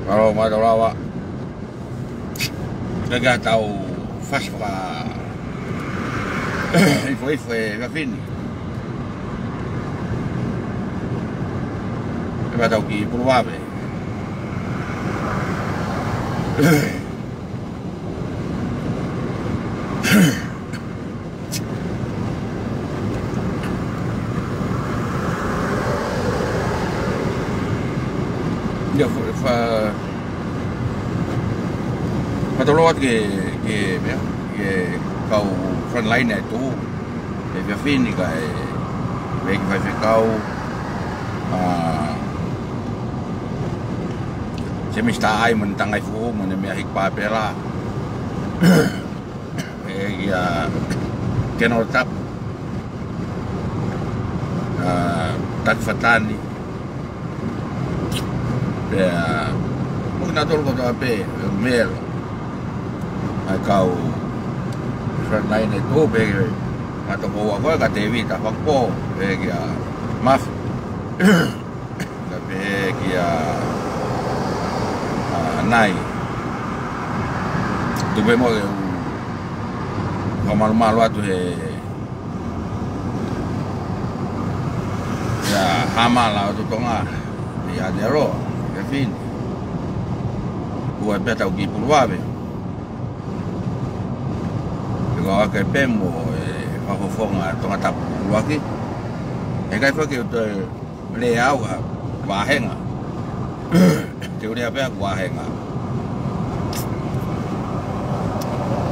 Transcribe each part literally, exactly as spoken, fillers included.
Mālō, mālō lava. Ka ka tau fasi faka-, ifo ifo e efiafi ni. Ke ma tau ki Puluvave. Ia, fa-, fa-, fakatulou atu ki he, ki he, meʻa, ki he kau frontline ʻa e tuʻu, he efiafi ni kae, ʻoku ʻi ai e kiʻi faifekau, ʻa, Semisi Taʻai mo ʻene tangai fuʻu, mo ʻene meʻa hiki pāpela. ʻE kia Kenolo Tapu, ʻa, Taki Fatani, pea, ʻoku na tolu kotoa pē, Melo, ʻa e kau frontline ʻe tuʻu pē, ma toko ua ko ē ka Tēvita Fakapō, pea kia Mafi. Ka pehē kia, ʻa, Nai. Tuku pē muʻa ke u fakamalumalu atu he, ia, Hamala ʻo Totonga, ʻi Aotearoa, ke fini. Ua pē tau ki Puluvave. Ke kau ake pē mo e fakafofonga Tongatapu ʻuluaki. ʻE ʻikai fai ke u toe lea au ʻa vāhenga. Te u lea pē ʻa vāhenga.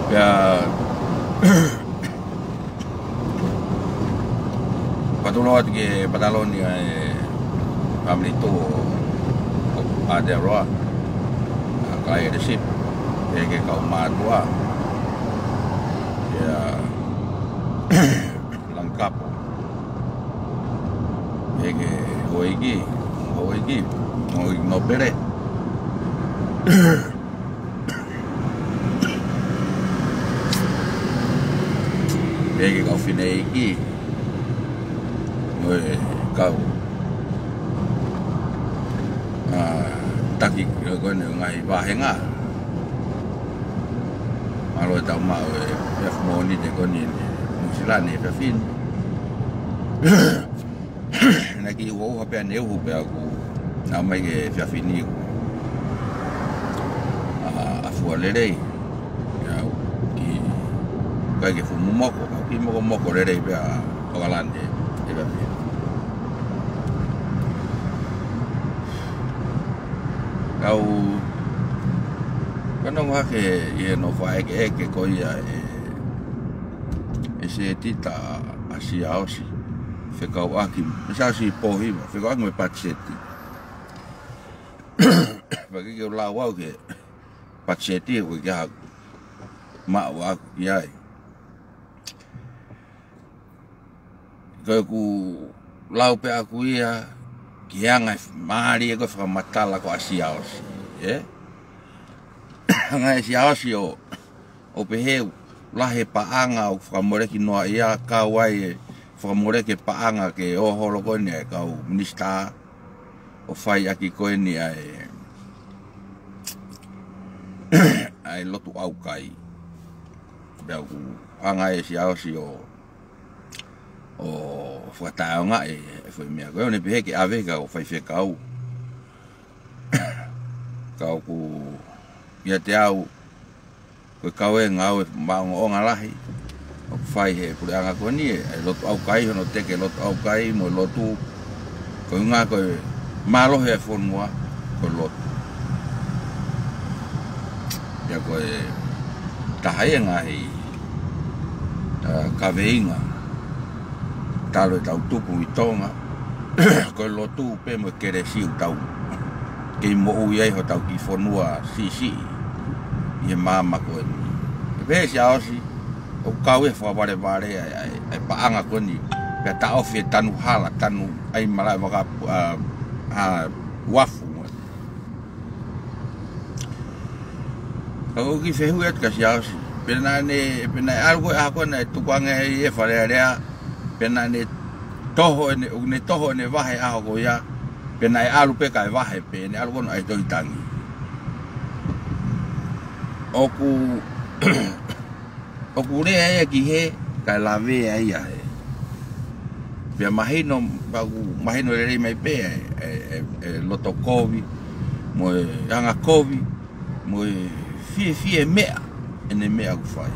Pea fakatulou atu ki he pataloni ʻa e fāmili tuʻu ʻo Aotearoa. ʻA Kae Lesipi. Pea ki he kau mātuʻa. Ia Langikapo. Pea ki he houʻeiki, houʻeiki, houʻeiki nōpele. Pea ki he kau fineʻeiki. Mo e kau, ʻa, taki ko eni ʻo e ngaahi vāhenga. Mālō e tau maʻu e, e efiafi Mōnite ko eni ʻi Nuʻusila ni he efiafi ni. Naʻe kiʻi uho pē ʻaneuhu pea ʻoku nau ō mai ki he efiafi ni ʻoku, ʻa, ʻa fua lelei. Ia, ʻoku ʻikai ke fuʻu momoko, ka ʻoku kiʻi mokomoko lelei pē ʻa ʻOkalani he efiafi ni. Kau, ka nonga ke ʻi he nofo ʻekeʻeke ko ia ʻe, ʻe Setita ʻa Siaosi. Fekauʻaki, ʻe Siaosi Pōhiva, fekauʻaki mo e patiseti. Pea ke ke lau au ki he patiseti, ʻoku ʻikai ke u maʻu ʻaku ki ai. Ko ʻeku lau pē ʻaku ia, ki he anga e mālie ko e fakamatala ko ʻa Siaosi, ē? Anga ʻe Siaosi ʻo, ʻo pehē ʻoku lahi e paʻanga ʻoku fakamoleki noa ia, kau ai e fakamoleki e paʻanga ke ō holo ko eni e kau minisitā ʻo fai ʻaki ko eni ʻa e, ʻa e lotu ʻaukai. Pea ʻoku anga ʻe Siaosi ʻo, ʻo fakataʻeʻaongaʻi e foʻi meʻa ko ē, ʻo ne pehē ke ʻave ki he kau faifekau. Ka ʻoku ʻiate au, ko e kau e ngāue maʻongoʻonga lahi ʻoku fai he puleʻanga ko eni, ʻa e lotu ʻaukai, hono teke lotu ʻaukai mo e lotu. Ko e ʻuhinga ko e mālohi e fonua ko e lotu. Ia ko e taha ia e ngaahi ʻa, kaveinga. Talu ʻetau tupu ʻi Tonga, ko e lotu pē mo e kelesi ʻoku tau kei moʻui ai hotau kiʻi fonua siʻisiʻi ʻi he maama ko eni. ʻE pehē ʻe Siaosi, ʻoku kau e fakavalevale ʻa e, ʻa e, ʻa e paʻanga ko eni, pea taʻofi e tanu hala, tanu ʻai malaʻe vaka, ʻa, ʻa, uafu. Ka ko e kiʻi fehuʻi atu kia Siaosi. Pe naʻa ne, pe naʻe ʻalu ko ē ʻaho ko ē naʻe tukuange ai e Fale Alea, pe naʻa ne toho ʻene, ʻoku ne toho ʻene vahe ʻaho ko ia, pe naʻe ʻalu pē kae vahe pē, ʻene ʻalu ko ē ʻo ʻai tohi tangi. ʻOku ʻOku lea ia ki hē, kae lavea ia hē. Pea mahino, pea ʻoku mahino lelei mai pē ʻe, ʻe, ʻe, ʻe loto kovi, mo e anga kovi, mo e fiefia e meʻa, ʻene meʻa ʻoku fai.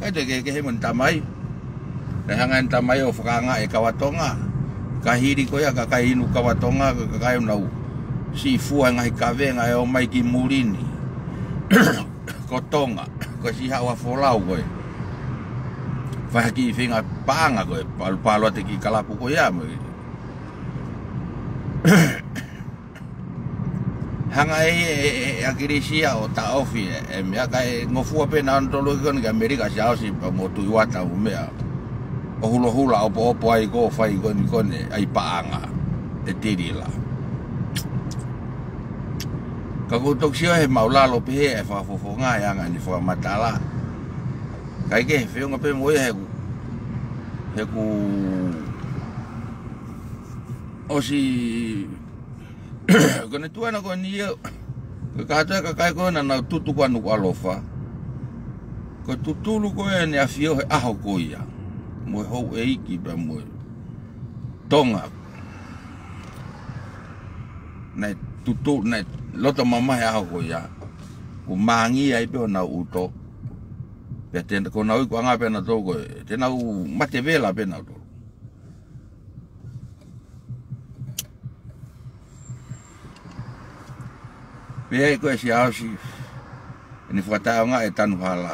Kae toe kehekehe mo ʻene tamai, naʻe hanga ʻe he tamai ʻo fakaangaʻi e kava Tonga. Ka hili ko ia, kakai inu kava Tonga, ka, kakai ʻoku nau siʻi fua e ngaahi kavenga ʻe ō mai ki muli ni. Ko Tonga, ko e siʻi haʻu ʻa Folau ko ē. Fai ha kiʻi feinga paʻanga ko ē, palupalu atu e kiʻi kalapu ko ia mo e. Hanga ʻe, ʻe, ʻe, ʻe ʻAkilisi ia ʻo taʻofi e, e meʻa kae ngofua pē nautolu ko eni ki ʻAmelika Siaosi pea mo Tuʻi Uata mo e meʻa. ʻO hulohula ʻopoʻopo ai ko ē fai ko eni ko eni ʻai paʻanga ʻe Tilila. Ka ʻoku ou toki sio he māʻulalo pehē e fakafofonga e anga ʻene fakamatala. Kae kehe feʻunga pē mo ia he ʻoku, he ʻoku ʻosi, ko ʻene tuʻu ʻana ko eni ia, ko e kātoa e kakai ko ē naʻa nau tutu ko ē ʻa Nukuʻalofa. Ko e tutulu ko ē ʻEne ʻAfio he ʻaho ko ia. Mo e houʻeiki pea mo e Tonga. Naʻe tutu, naʻe loto mamahi he ʻaho ko ia. ʻOku māngia ai pē honau ʻuto. Pea te, ko honau ikuʻanga pē nautolu ko ē. Te nau mate vela pē nautolu. Pea ʻi ai ko ē Siaosi, ʻene fakataʻeʻaongaʻi e tanu hala.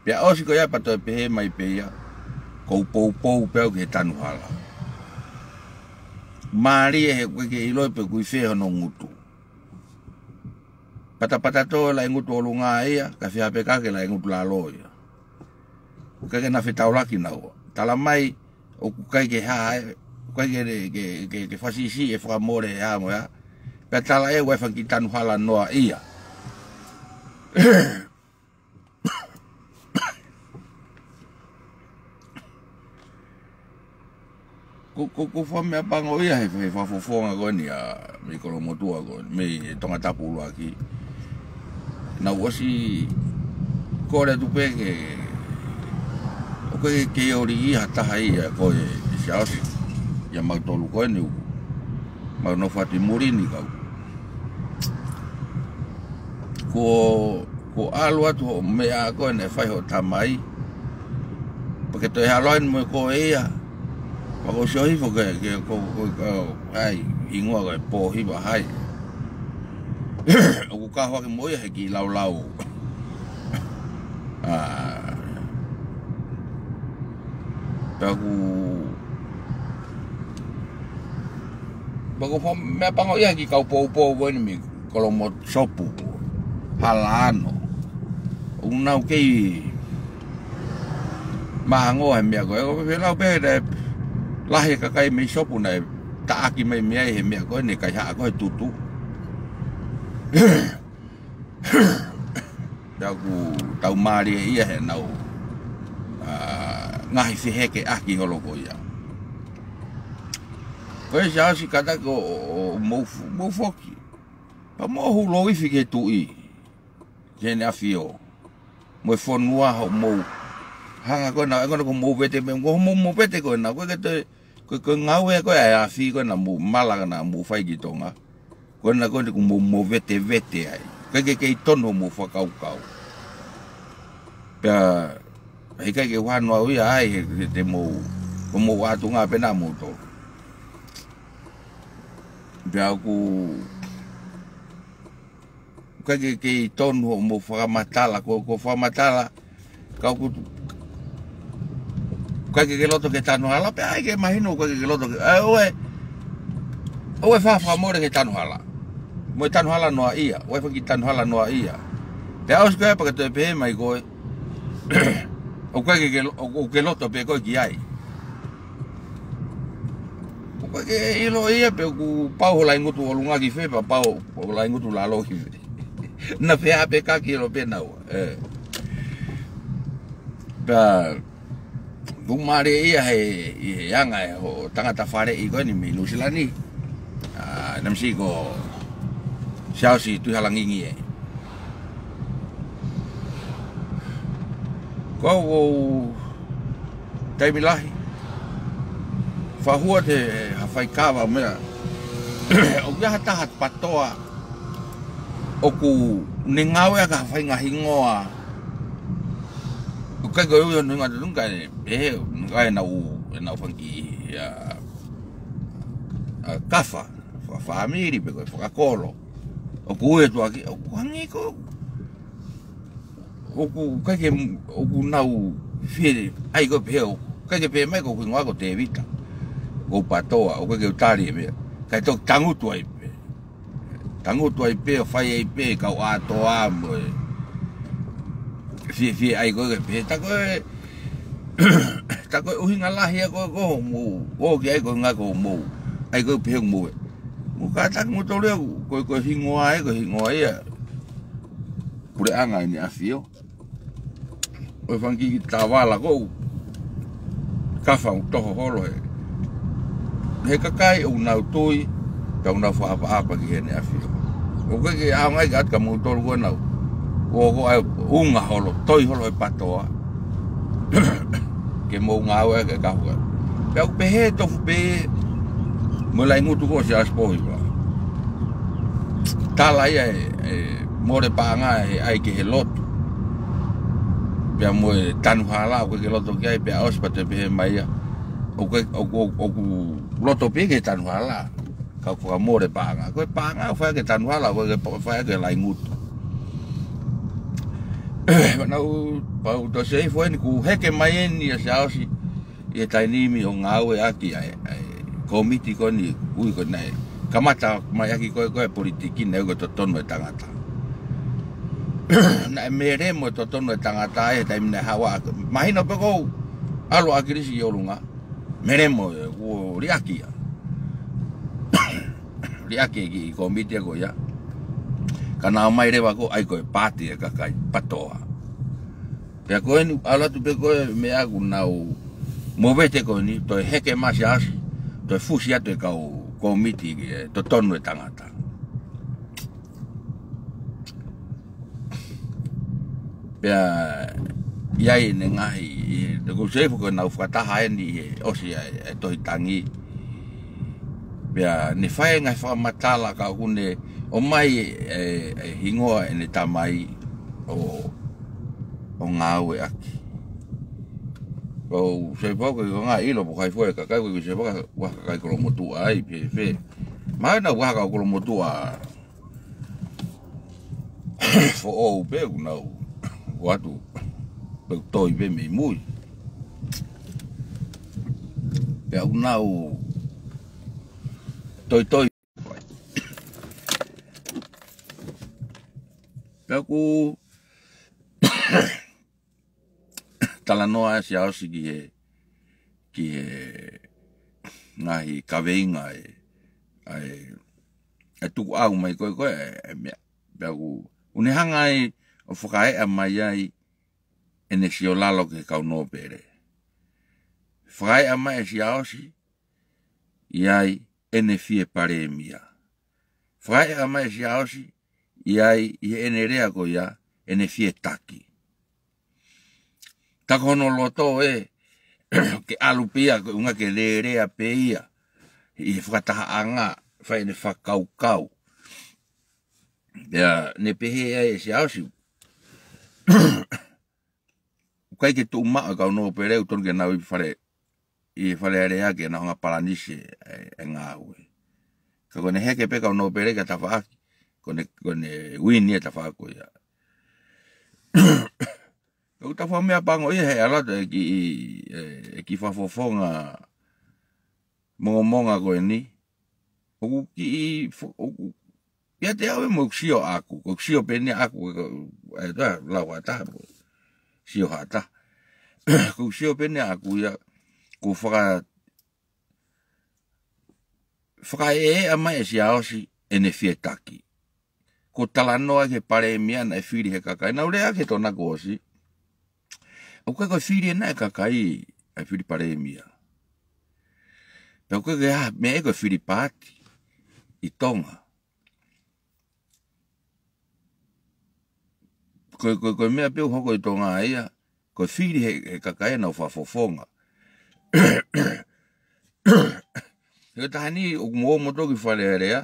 Pea ʻosi ko ia pea toe pehē mai pē ia, ʻoku ou poupou pē au ki he tanu hala. Mālie he ʻoku ʻikai ke ʻiloʻi pe ʻoku ʻi fē hono ngutu. Patapata tō e laʻi ngutu ʻolunga ia, kae fehāpekake laʻi ngutu lalo ia. ʻOku ʻikai ke na fetaulaki naua. Tala mai, ʻoku ʻikai ke hā, ʻoku ʻikai ke, ke, ke, ke fakasiʻisiʻi e fakamole ʻe hā mo e hā. Pea tala ʻe ʻoku ʻi ai e fanga kiʻi tanu hala noa ia. Ko, ko, ko e fuʻu meʻapango ia he, he fakafofonga ko eni ʻa mei Kolomotuʻa ko eni, mei Tongatapu ʻuluaki. Naʻa ku ʻosi kole atu pē ke, ʻoku ʻikai ke ʻoli ia ha taha ia ko ē Siaosi. ʻIa mautolu ko eni ʻoku mau nofo atu ʻi muli ni kau. Ko Ko e ʻalu atu hoʻo meʻa ko ē naʻe fai hoʻo tamai. Pea ke toe ʻalu eni mo koe ia. Pea ko e sio hifo ke, ke, ko, ko, ko, ʻai, hingoa ko e pō hiva hai. ʻOku ka hua ke mo ia he kiʻi laulau. ʻA. Pea ʻoku, pea ko e fuʻu meʻapango ia he kiʻi kau poupou ko eni mei Kolomotuʻa, Sopu, Halaano. ʻOku nau kei mahangoa he meʻa ko ē. ʻOku ou lau pē naʻe lahi e kakai mei Sopu naʻe taʻaki mai mei ai he meʻa ko ē naʻe kaihaʻa ko ē tutu. Pea ʻoku tau mālie ia he nau, ʻa, ngaahi fehekeʻaki holo ko ia. Ko e Siaosi kātaki ʻo, ʻo, ʻo mou f-, mou foki. Pea mou hū lou ifi ki he tuʻi. Ki heʻene ʻafio. Mo e fonua hoʻomou. Hanga ko ena, e ko ena ko hoʻomou vete, mo hoʻomou, mou vete ko ena, ko e ke te, ko, ko e ngāue ko ē ʻa e afi ko ena mou mala ko ena mou fai ki Tonga. Ko ena ko ena ko hoʻomou, mou vetevete ai. ʻIkai ke kei tonu hoʻomou fakakaukau. Pea, heʻikai ke u hano au ia ai, he, he te mou, ko hoʻomou ʻatunga pē ena moutolu. Pea ʻoku, ʻIkai ke, ke tonu hoʻomou fakamatala, ko, ko e fakamatala, ka ʻoku, ʻikai ke ke loto ki he tanu hala, pea ʻai ke mahino ʻoku ʻikai ke ke loto ki he, ʻa, ʻoua ʻe, ʻoua ʻe faʻa fakamole ki he tanu hala. Mo e tanu hala noaʻia, ʻoua ʻe fai ki he tanu hala noaʻia. Pea ʻosi ko ia pea ke toe pehē mai koe, ʻoku ʻikai ke, ke lo-, ʻoku, ʻoku ke loto pē koe ki ai. ʻOku ʻikai ke ʻilo ia pe ʻoku pau ho laʻi ngutu ʻolunga ki fē, pea pau ho laʻi ngutu lalo ki fē. Na fea pe ka ke ʻilo pē naua. ʻE. Pea, ʻoku mālie ia he, ʻi he anga ʻe hoʻo tangata faleʻi ko eni mei Nuʻusila ni. ʻA, naʻe misi ko Siaosi Tuʻihalangingi ē. Ko au taimi lahi. Fahua te ha faikava meʻa. ʻOku ʻi ai ha taha PATOA. ʻOku ne ngāueʻaki ha faʻahinga hingoa. ʻOku ʻikai ko e ui ʻo ne ngata tunga e, ʻe, ngaahi ʻenau, ʻenau fanga kiʻi, ʻa, ʻa, kafa, fa-, fāmili pe ko e fakakolo. ʻOku ui atu ʻaki, ʻoku hangē ko, ʻoku ʻikai ke, ʻoku nau fie, ʻai ko e pehē ʻoku, ʻikai ke pehē mai ko hoku hingoa ko Tēvita. Ko PATOA, ʻoku ʻikai ke u tali e meʻa. Kae toki tangutu ai pē. Tangutu ai pē, ʻo fai ai pē, kau ʻatoa mo e. Fie, fie ʻai ko e pehē, tā ko e, tā ko e ʻuhinga lahi ia ko, ko hoʻomou, ʻoku ʻikai ko e ʻuhinga ko hoʻomou. ʻAi ko e pehē hoʻomou ē. Mo kātaki mo tolu ia, ko, ko e hingoa ē, ko e hingoa ia. Puleʻanga ʻEne ʻAfio. ʻO e fanga kiʻi tavala ko ē. Kafa ʻoku toho holo he. He kakai ʻoku nau tui, pea ʻoku nau fakaʻapaʻapa ki heʻene ʻafio. ʻOku ʻikai ke ʻaonga ai ke ʻatu kia moutolu ko ē naʻa mou ō ko ē ʻo unga holo, toi holo he PATOA. Ke mou ngāueʻaki e kahu ē. Pea ʻoku pehē tofu pē mo e laʻi ngutu ko ē ʻo Siaosi Pōhiva. Tala ia ē, ē, mole paʻanga ē ʻai ki he lotu. Pea mo e tanu hala, ʻoku ʻikai ke loto ki ai pea ʻosi pea toe pehē mai ia. ʻOku, ʻoku, ʻoku, ʻoku loto pē ki he tanu hala. Ka ʻoku fakamole paʻanga. Ko e paʻanga ʻoku fai ki he tanu hala, ʻoku ʻikai ke pa-, fai ki he laʻi ngutu. Naʻa ku, pau ʻoku toe sio hifo eni kuo heke mai eni ʻa Siaosi. ʻI he taimi ni ʻo ngāueʻaki ʻa e, ʻa e kōmiti ko eni ui ko eni. Kamata mai ʻaki ko e, ko e politiki naʻe ui ko e totonu e tangata. Naʻe melemo e totonu e tangata ʻi he taimi naʻe haʻu ai. Mahino pē ko ʻAlo ʻAkilisi ʻi ʻolunga. Melemo ē, kuo liʻaki ia. Liʻaki e kiʻi kōmiti ko ia. Ka naʻe ʻomai leva ko ē ʻai ko e paati e kakai PATOA. Pea ko eni ʻalu atu pē ko e meʻa ʻoku nau movete ko eni, toe heke mai ʻa Siaosi, toe fusi atu e kau kōmiti ki he totonu e tangata. Pea ʻi ai ʻene ngaahi, ʻi he, te u sio hifo ko ʻenau fakataha eni he ʻosi ʻa e, ʻa e tohi tangi. Pea ne fai e ngaahi fakamatala ka ʻoku ne ʻomai e, e hingoa ʻene tamai ʻo ʻo ngāueʻaki. Ko u sio hifo ko e ngaahi ʻilo pe ko hai fua e kakai, ko u sio hifo ko e kakai Kolomotuʻa ai, pē, pē. Mahalo naʻa ku haka ʻo Kolomotuʻa foʻou pē, ʻoku nau ō atu, pē ʻoku toi pē mei mui. Pea ʻoku nau toi toi. Pea ʻoku talanoa ʻa Siaosi ki he, ki he ngaahi kaveinga ʻa e, ʻa e, ʻa e tukuʻau mai ko ē, ko ē, ʻa e meʻa, pea ʻoku, ʻoku ne hanga ai ʻo fakaeʻa mai ai ʻene siolalo ki he kau nōpele. Fakaeʻa mai ʻe Siaosi, ʻi ai ʻene fie palēmia. Fakaeʻa mai ʻe Siaosi, ʻi ai ʻi heʻene lea ko ia, ʻene fie taki. Ka ko hono loto ē, ke ʻalu pē ia, ko e ʻuhinga ke lēlea pē ia, ʻi he fakatahaʻanga, fai ʻene fakakaukau. Pea ne pehē ai ʻe Siaosi, ʻoku ʻikai ke tuʻu maʻu e kau nōpele, ʻoku totonu ke nau ʻi fale, ʻi Fale Alea ke nau hanga palanisi e, e ngāue. Ka ko ʻene heke pē kau nōpele ki ha tafaʻaki, ko ʻene, ko ʻene uini e tafaʻaki ko ia. ʻOku tau fakameʻapangoʻia he ʻalu atu e kiʻi, e, e kiʻi fakafofonga mongomonga ko eni. ʻOku kiʻi fo-, ʻoku, ʻiate au ʻe mo sio ʻaku, ko sio pē eni ʻaku, e, e, tā, lau ʻa taha, sio ha taha. Ko sio pē eni ʻaku ia, ko faka-, fakaeʻa mai ʻe Siaosi ʻene fie taki. Ko e talanoa ki he palēmia naʻe fili he kakai. Naʻa ku lea ki he tōnako ʻosi. ʻOku ʻikai ko e fili ena ʻe he kakai, ʻa e fili palēmia. Pea ʻoku ʻikai ko e hā, meʻa ko e fili paati ʻi Tonga. Ko, ko, ko e meʻa pē ʻoku hoko ʻi Tonga ia, ko e fili he, he kakai naʻa nau fakafofonga. He taimi ni ʻoku mou ō moutolu ki Fale Alea,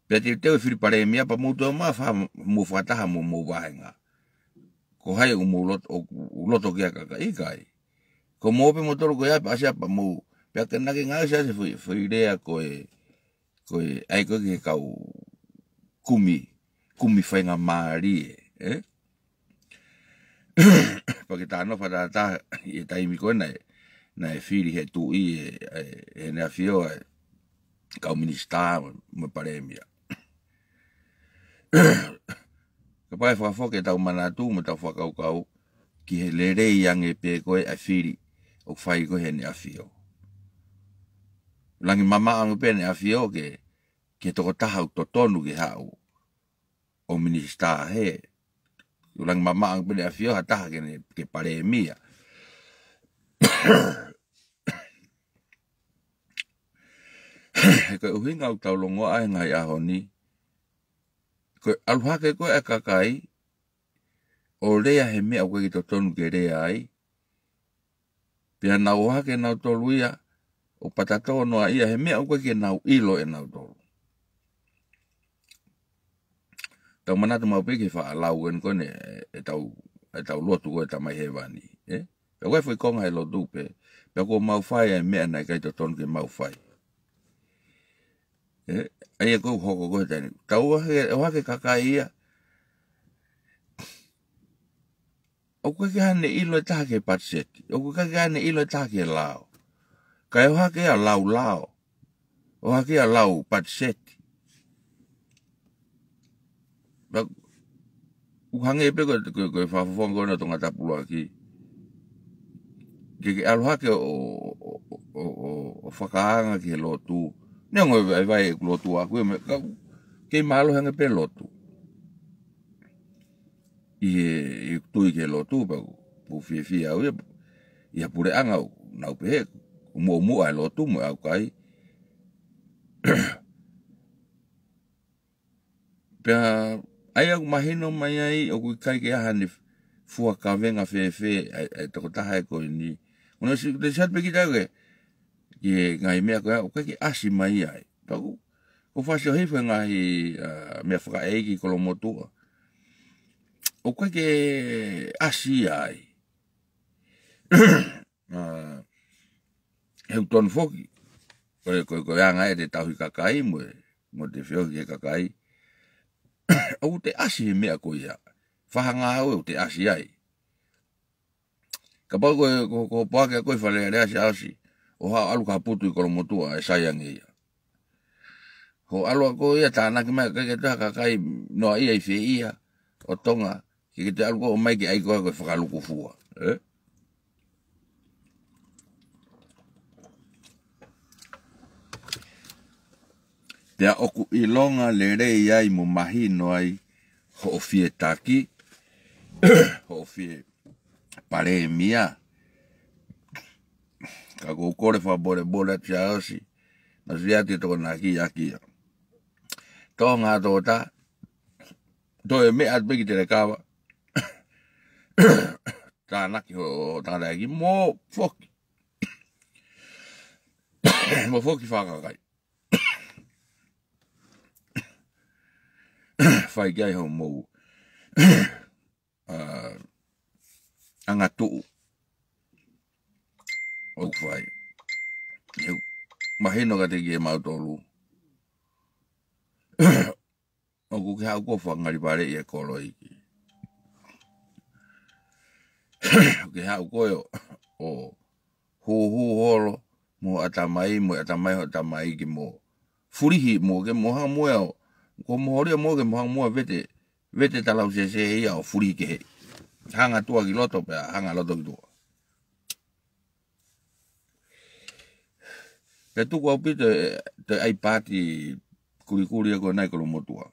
pea te, te fili palēmia pea mou toe ō mai fa-, mou fakataha mo homou vāhenga. Ko hai ʻoku mou lot-, ʻoku loto ki ai e kakai, ʻikai. Ko mou pē moutolu ko ia pea ʻasi ai pea mou, pea ke nake ngāue ʻa Siaosi foʻi, foʻi lea ko e, ko e, ʻai ko ē ki he kau kumi, kumi faingamālie, ē? Pea ke talanoa fakatātā ʻi he taimi ko ē naʻe, naʻe fili he tuʻi e, e, ʻEne ʻAfio e kau minisitā mo e palēmia. Kapau ʻe fakafoki ʻetau manatu mo ʻetau fakakaukau ki he lelei ange pē ko ē ʻa e fili ʻoku fai ko ē ʻe ʻEne ʻAfio. Langi mamaʻo ange pē ʻEne ʻAfio ke, ke tokotaha ʻoku totonu ke haʻu ʻo minisitā hē. ʻUlangi mamaʻo ange pē ʻEne ʻAfio ha taha ke ne, ke palēmia. He ko e ʻuhinga ʻoku tau longoaʻa ai he ngaahi ʻaho ni, ko e ʻalu hake ko ē ʻa e kakai ʻo lea he meʻa ʻoku ʻikai totonu ke lea ai, pea nau ō hake nautolu ia ʻo patatō noa ia he meʻa ʻoku ʻikai ke nau ʻilo ʻe nautolu. Tau manatu maʻu pē ki he faʻa lau eni ko eni ʻetau, ʻetau lotu ko e Tamai Hēvani, ē? Pea ʻoku ʻi ai e foʻi konga he lotu pē, pea kuo mau fai ʻa e meʻa naʻe ʻikai totonu ke mau fai. Ē, ʻa ia ʻoku hoko ko ē he taimi ni. Tau ō hake, ō hake e kakai ia, ʻoku ʻikai ke ʻi ai haʻane ʻilo ʻe taha ki he patiseti. ʻOku ʻikai ke ʻi ai haʻane ʻilo ʻe taha ki he lao. Kae ō hake ia ʻo lau lao. ʻO hake ia ʻo lau patiseti. Pea ʻoku hangē pē ko e, ko e, ko e fakafofonga ko ena ʻo Tongatapu ʻUluaki. Ke, ke ʻalu hake ʻo, ʻo, ʻo, ʻo, ʻo fakaanga ki he lotu. Neongo e vaivai ʻeku lotu ʻaʻaku ia, meʻa, ka, kei mālohi ange pē lotu. ʻI he, ʻi he tui ki he lotu, pea ʻoku ou fiefia au ia, ʻi ha puleʻanga ʻoku nau pehē, ʻoku muʻomuʻa e lotu mo e ʻaukai. Pea, ʻa ia ʻoku mahino mai ai, ʻoku ʻikai ke ʻi ai haʻane fua kavenga fēfē, ʻa e, ʻa e tokotaha ē ko eni. Ko hono si-, te sat pē kita ke, ki he ngaahi meʻa ko ia, ʻoku ʻikai ke ʻasi mai ai. Pea ʻoku, ʻoku ou fakaʻosi hifo he ngaahi, ā, meʻa fakaʻeiki Kolomotuʻa. ʻOku ʻikai ke ʻasi ai. Ā, he ʻoku tonu foki, ko e, ko e, ko e anga ʻete tauhi kakai mo e, mo ʻete feohi ki he kakai. ʻOku te ʻasi he meʻa ko ia. Faʻahinga ʻoku te ʻasi ai. Kapau ko e, ko, ko e poaki ʻa koe ʻi Fale Alea Siaosi, ʻo haʻu ʻalu ki ha putu ʻi Kolomotuʻa ʻe sai ange ia. Hoʻo ʻalu ʻa koe ia tānaki mai, ʻikai ke toe ha kakai noaʻia ʻi fē ia ʻo Tonga, ke ke toe ʻalu koe ʻo ʻomai ke ʻai koe ko e fakalukufua, ē? Pea ʻoku ʻilonga lelei ai mo mahino ai hoʻo fie taki, hoʻo fie palēmia. Ka ʻoku ou kole fakabolebole atu Siaosi, naʻa sio atu e Tokonaki ʻaki ia. Tonga tōta, toe meʻa atu pē ki Telekava. Tānaki hoʻo, hoʻo tangataʻeiki mo foki. Mo foki fakakai. Fai ki ai hoʻomou, ā, angatuʻu ʻoku fai. He ʻoku mahino kiate kimautolu. ʻoku ke haʻu koe ʻo fakangalivaleʻi e kolo ʻeiki. ʻOku ke haʻu koe ʻo, ʻo hūhū holo mo e ʻatamai, mo e ʻatamai ho ʻatamai ke mo fulihi mo ke mo hanga mo e ʻo, ko mo holi mo ke mo hanga mo e vete, vete talausese ia ʻo fulihi kehe. Hanga tuʻa ki loto pea hanga loto ki tuʻa. Pea tuku ʻaupito e, te ai pati kulikuli ʻa ko ena ʻi Kolomotuʻa.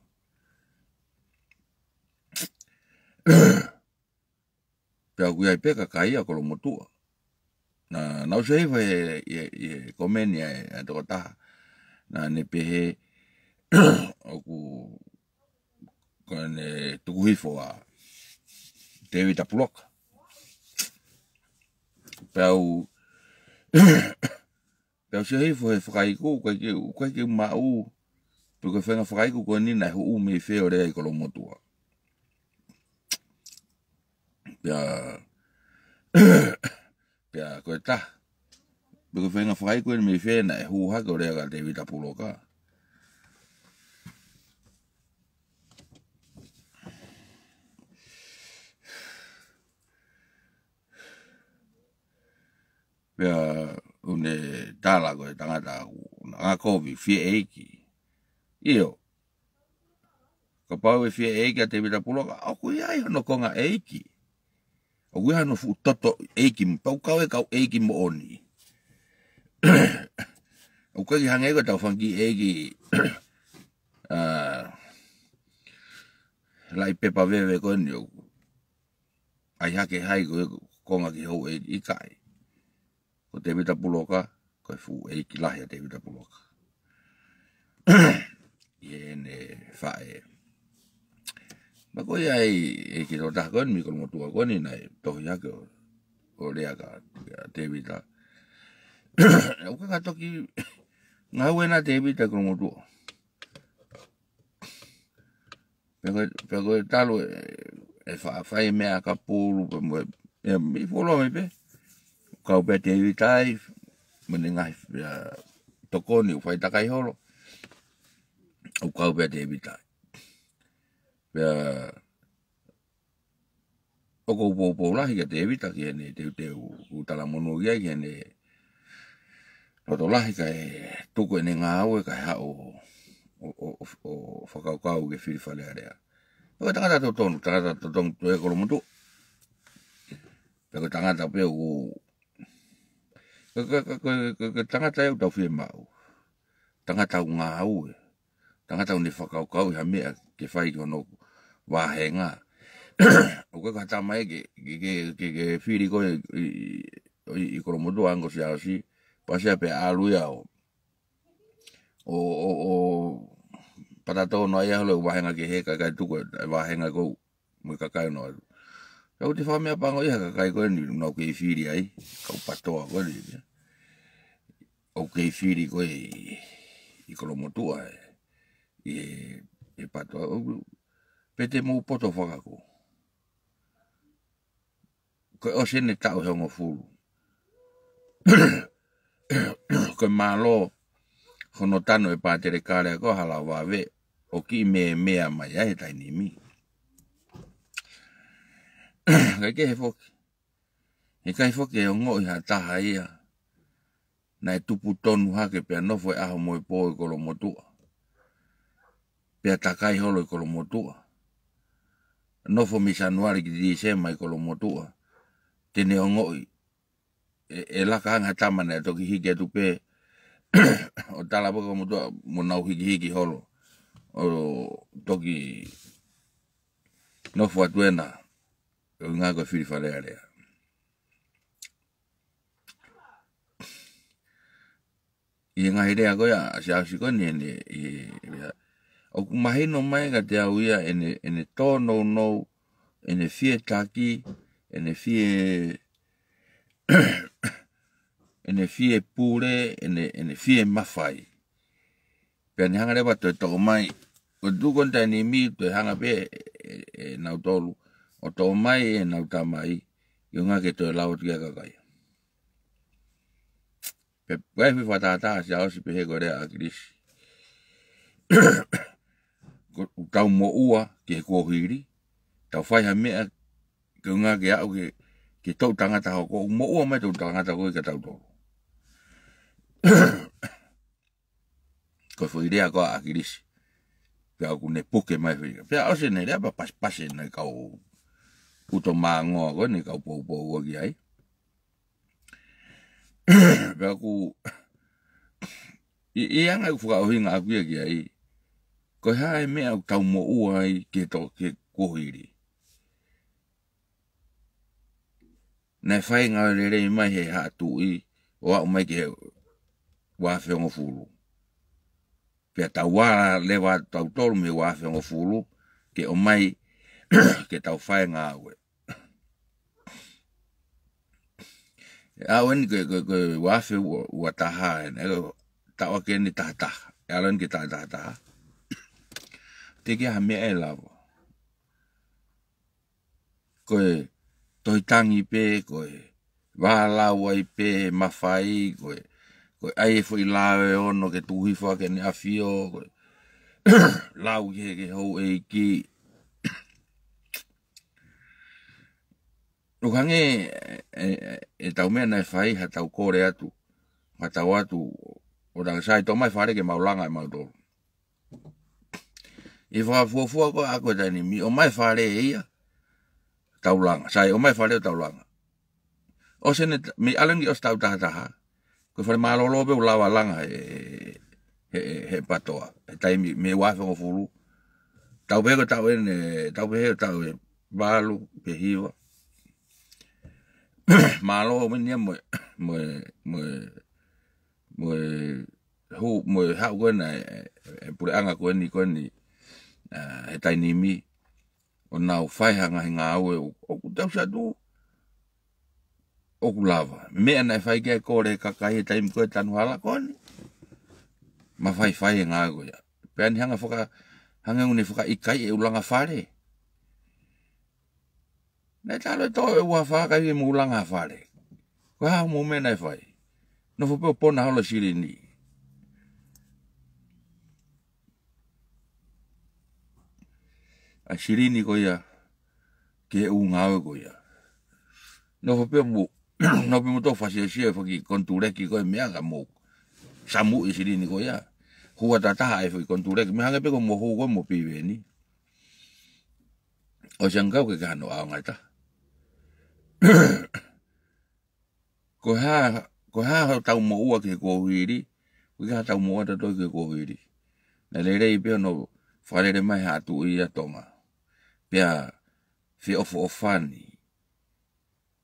Pea ʻoku ʻi ai pē kakai ʻa Kolomotuʻa. Naʻa, naʻa ku sio hifo he, he, he komeni ʻa e, ʻa e tokotaha. Naʻa ne pehē ʻoku, ko ʻene tuku hifo ʻa Tēvita Puloka. Pea u, pea u sio hifo he fakaiku, ʻoku ʻikai ke, ʻoku ʻikai ke maʻu, pe ko e faʻahinga fakaiku ko eni naʻe huʻu mei fē ʻo lea ʻi Kolomotuʻa. Pea, pea ko e taha. Pe ko e faʻahinga fakaiku eni mei fē naʻe hū hake ʻo lea kia Tēvita Puloka. Pea ʻoku ne tala ko e tangata ʻoku na kovi fie ʻeiki. ʻIo. Kapau ʻe fie ʻeiki ʻa Tēvita Puloka, ʻoku ʻi ai hono konga ʻeiki. ʻOku ʻi ai hono fuʻu toto ʻeiki, pau kau e kau ʻeiki moʻoni. ʻOku ʻikai hangē ko e tau fanga kiʻi ʻeiki, ʻa, laʻi pepa veve ko eni ʻoku ʻai hake hai ko e konga ki hou ʻeiki, ʻikai. Ko Tēvita Puloka, ko e fuʻu ʻeiki lahi ʻa Tēvita Puloka. ʻI heʻene faʻē. Ma ko ia ai e ki tō taha ko eni mei Kolomotuʻa ko eni naʻe tohi hake ʻo, ʻo lea kia, kia Tēvita. ʻOku ʻikai ka toki ngāue ʻa Tēvita ʻi Kolomotuʻa. Pea ko e, pea ko e talu e, e fa-, fai e meʻa ʻa Kapulu, pea mo e, e, mei fuoloa mai pē. Kau pē Tēvita ai, mo ʻene ngaahi, ʻa, tokoni, ʻo fai takai holo. ʻO kau pē Tēvita ai. Pea, ʻoku ou poupou lahi kia Tēvita ki heʻene teuteu, ʻoku talamonū ki ai ki heʻene loto lahi kae tuku ʻene ngāue kae haʻu ʻo, ʻo, ʻo, ʻo, ʻo fakakaukau ke fili Fale Alea. Ko e tangata totonu, tangata totonu ʻi Kolomotuʻa. Pea ko e tangata pē ʻoku, ko, ko e tangata ʻoku tau fiemaʻu. Tangata ʻoku ngāue. Tangata ʻoku ne fakakaukauʻi ha meʻa ke fai ki hono vāhenga. ʻOku ʻikai ko ha tama ia ke, ke, ke, ke, ke fili koe ʻi, ʻi, ʻi, ʻi Kolomotuʻa ango Siaosi, pea Siaosi pea ʻalu ia ʻo, ʻo, ʻo, ʻo, pata tō noa ia holo vāhenga kehe kae ʻikai tuku e vāhenga ʻoku mo e kakai ʻoku nau ʻalu. Ka ʻoku te fakameapangoʻia ha kakai ko eni ʻoku nau kei fili ai, kau PATOA ko eni. ʻOku kei fili ko ē ʻi, ʻi Kolomotuʻa ē, ʻi he, he PATOA, ʻo, pe te mou poto fakakū. Ko e ʻosi ʻene taʻu ʻe hongofulu. Ko e mālō hono tanu e pātele kale ko Halaovave ʻo kiʻi mēmea mai ai he taimi ni. Kae kehe foki. He ʻikai foki ke ongoʻi ha taha ia naʻe tupu tonu hake pea nofo e ʻaho mo e pō ʻi Kolomotuʻa. Pea takai holo ʻi Kolomotuʻa. Nofo mei Sānuali ki Tīsema ʻi Kolomotuʻa. Te ne ongoʻi. ʻE, ʻe laka ange ha tama naʻe toki hiki atu pē. ʻO tala pē Kolomotuʻa mo nau hikihiki holo. ʻO toki nofo atu ena. ʻUhinga ko e fili Fale Alea. ʻI he ngaahi lea ko ia ʻa Siaosi ko eni ʻene, ʻi, ʻi, ʻoku mahino mai kiate au ia ʻene, ʻene tōnounou, ʻene fie taki, ʻene fie, ʻene fie pule, ʻene, ʻene fie mafai. Pea ne hanga leva toe toʻo mai. Ko e tuʻu ko eni taimi ni toe hanga pē ʻe, ʻe, ʻe nautolu ʻo toʻo mai ʻenau tamai ʻi ʻuhinga ke toe lau atu ki he kakai. Pea, pea fai fakatātā ʻa Siaosi pehē ko e lea ʻa ʻAkilisi. ko ʻetau moʻua ki he kuohili, tau fai ha meʻa ke ʻuhinga ke aʻu ke, ke toʻu tangata hoko, ʻoku moʻua mai toʻu tangata hoko kia tautolu. Ko e foʻi lea ko ē ʻa ʻAkilisi. Pea ʻoku ne puke mai foʻi. Pea ʻosi ʻene lea pea pasipasi ʻene kau ʻuto māngoa ko ē ʻene kau poupou ko ē ki ai. Pea ʻoku, ʻi, ʻi he anga ʻeku fakaʻuhinga ʻaku ia ki ai. Ko e hā e meʻa ʻoku tau moʻua ai ki he to-, ki he kuohili. Naʻe fai ngāue lelei mai he Haʻa Tuʻi, ʻo aʻu mai ki he ua afe hongofulu. Pea tau ala leva tautolu mei he ua afe hongofulu, ke ʻomai, ke tau fai ngāue. ʻE aʻu eni ko e, ko e, ko e ua afe ua, ua taha eni, ʻe taʻu ake eni taha taha. ʻE ʻalu eni ki he taʻu taha taha. Teʻeki ai ha meʻa ʻe lava. Ko e tohi tangi pē, ko e vālau ai pē, mafai, ko e, ko e ʻai e foʻi lao ʻe ono ke tuku hifo ʻaki ʻEne ʻAfio, ko e lau ki he, ki he houʻeiki. ʻOku hangē, ʻe, ʻe, ʻetau meʻa naʻe fai ha tau kole atu, ha tau atu, ʻo tau sai tō mai fale ke mau langa ʻe mautolu. ʻI he fakafuofua ko ē ʻaku he taimi ni, ʻomai fale ʻe ia, tau langa. Sai, ʻomai fale ʻo tau langa. ʻOsi eni, mei ʻalu eni ʻosi taʻu taha taha. Ko e fale mālōlō pē ʻoku lava langa he, he, he, he PTOA. He taimi, mei he ua afe hongofulu. Tau pehē ko e taʻu eni, tau pehē ko e taʻu ʻe valu, pe hiva. Mālō meni ia mo e, mo e, mo e, mo e hū, mo e haʻu ko ena e, e, e puleʻanga ko eni, ko eni, ʻa, he taimi ni, ʻo nau fai ha ngaahi ngāue ʻo, ʻoku tau satu, ʻoku lava. Meʻa naʻe fai ki ai e kole ʻa e kakai he taimi ko ē tanu hala ko eni. Mafaifai e ngāue ko ia. Pea ne hanga faka-, hanga ʻo ne fakaʻikaiʻi e ʻū langa fale. Naʻe talo e tō e ua fā kai ke mou langa fale. Ko e hā hoʻomou meʻa naʻe fai? Nofo pē ʻo pona holo e silini. ʻA e silini ko ia, ki he ʻū ngāue ko ia. Nofo pē mo, nofo pē mo tō fasiasia e faki konituleki ko e meʻa ka mou samuʻi e silini ko ia. Hua tataha e faki konituleki, meʻa hangē pē ko e mo hū ko e mo piveni. ʻOsi ange kau ke ke hano ʻaonga ʻe taha. Ko e hā, ko e hā hotau moʻua ki he kuohili, ko e hā hotau moʻua tautolu ki he kuohili. Naʻe lelei pē hono fakalele mai Haʻa Tuʻi ʻa Tonga. Pea feʻofoʻofani,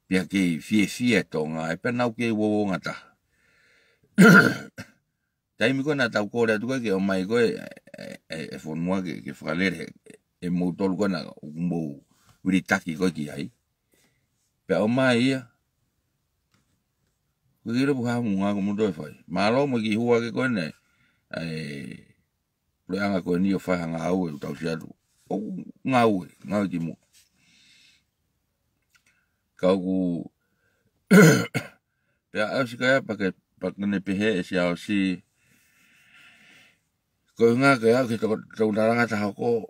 pea kei fiefia e Tonga, ʻe pea nau kei uouongataha. Taimi ko ē naʻa tau kole atu ko ē ke ʻomai ko ē, e, e, e fonua ke, ke fakalele, ʻe moutolu ko ē naʻa mou vilitaki ko ē ki ai. Pea ʻomai ia, ko e kilo pu hamu ngā ko moutolu ʻe fai. Mālō mo e kiʻi hua ke ko eni, e, puleʻanga ko eni ʻo fai ha ngāue ʻoku tau sio atu. ʻOku ngāue, ngāue ki muʻa. Ka ʻoku, pea ʻosi ko ia pea ke, pea ke ne pehē ʻe Siaosi. Ko e ʻuhinga ke aʻu ke tau, tau talanga taha ko,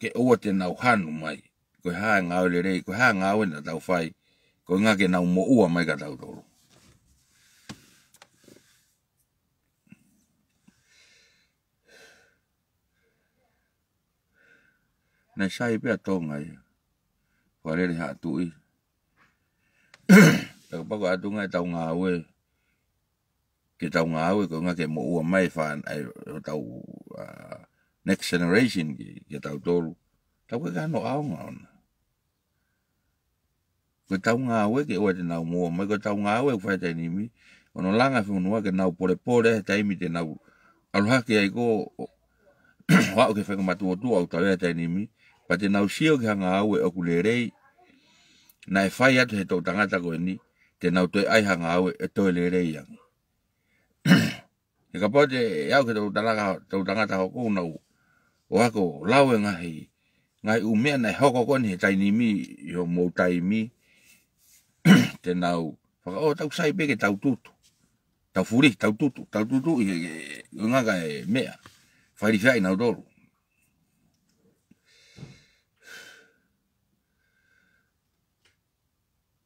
ke ʻoua te nau hanu mai. Ko e hā e ngāue lelei, ko e hā e ngāue naʻa tau fai. Ko e ʻuhinga ke nau moʻua mai kia tautolu. Naʻe sai pē ʻa Tonga ia. Fakalele Haʻa Tuʻi. Pea kapau ko e ʻatunga ʻetau ngāue, ke tau ngāue, ko e ʻuhinga ke moʻua mai e fān-, ʻa e, hotau, ʻa, next generation ki, kia tautolu. Tau ke kano ʻaonga ʻona. Ko ʻetau ngāue ke ʻoua te nau moʻua mai, ko ʻetau ngāue ʻoku fai he taimi ni, ʻo nau langa e fonua ke nau polepole he taimi te nau ʻalu hake ai ko ē, ʻo, ʻo aʻu ki he faingamātuʻotuʻa ʻoku tau ʻi ai he taimi ni, pea te nau sio ki ha ngāue ʻoku lelei, naʻe fai atu he toʻu tangata ko eni, te nau toe ʻai ha ngāue ʻe toe lelei ange. He kapau te aʻu ke tau talanga, tau tangata hoko ʻo nau, ʻo ako lau e ngaahi, ngaahi ʻū meʻa naʻe hoko ko eni he taimi ni, ʻi hoʻomou taimi, te nau, faka-, ʻo tau sai pē ke tau tutu. Tau fuli, tau tutu, tau tutu ʻi he, he, he ngaka e meʻa. Failifiaʻi nautolu.